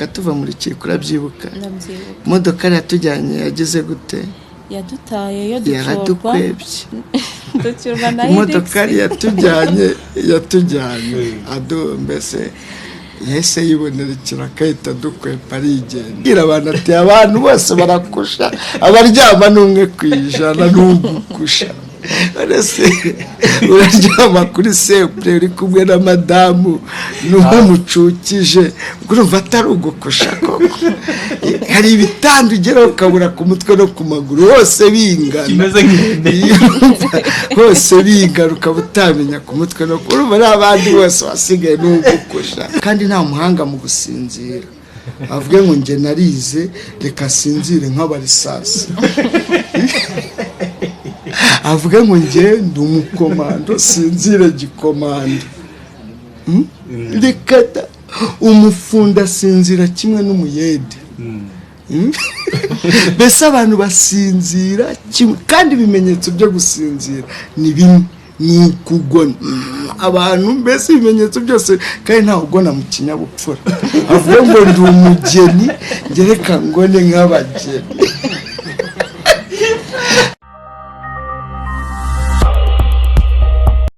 Tuva mu rukiko, urabyibuka? Ndabyibuka. Imodoka yatujyanye yagize gute? Yadutaye yo ducyurwa. Yaradukwebye. Ducyurwa na Imodoka Hilux. yatujyanye ado, mbese yahise yibonera ikiraka, ahita dukwepa, arigenda. Bwira abantu ati: "Abantu bose barakusha, abaryama ni 1% n'ugukusha." None se uraryama kuri simple uri kumwe na madamu n'uwo mucukije, urumva atari ugukusha koko? Hari ibitanda ugeraho ukabura ku mutwe no ku maguru hose bingana. Kimeze nk'ihene. Hose bingana, ukaba utamenya ku mutwe no ku, urumva n'abandi bose wasigaye n'ugukusha. Kandi nta muhanga mu gusinzira avuge ngo: "Njye narize, reka sinzire nk'abarisasi." Avuge ngo: "Njye ndi umukomando, sinzire gikomando." Reka da. Umufundi asinzira kimwe n'umuyede. Mbese abantu basinzira kimwe, kandi ibimenyetso byo gusinzira ni bimwe, ni ukugona. Abantu mbese ibimenyetso byose, kandi ntawe ugona mu kinyabupfura avuga ngo: "Ndi umugeni, ngereka ngone nk'abageni."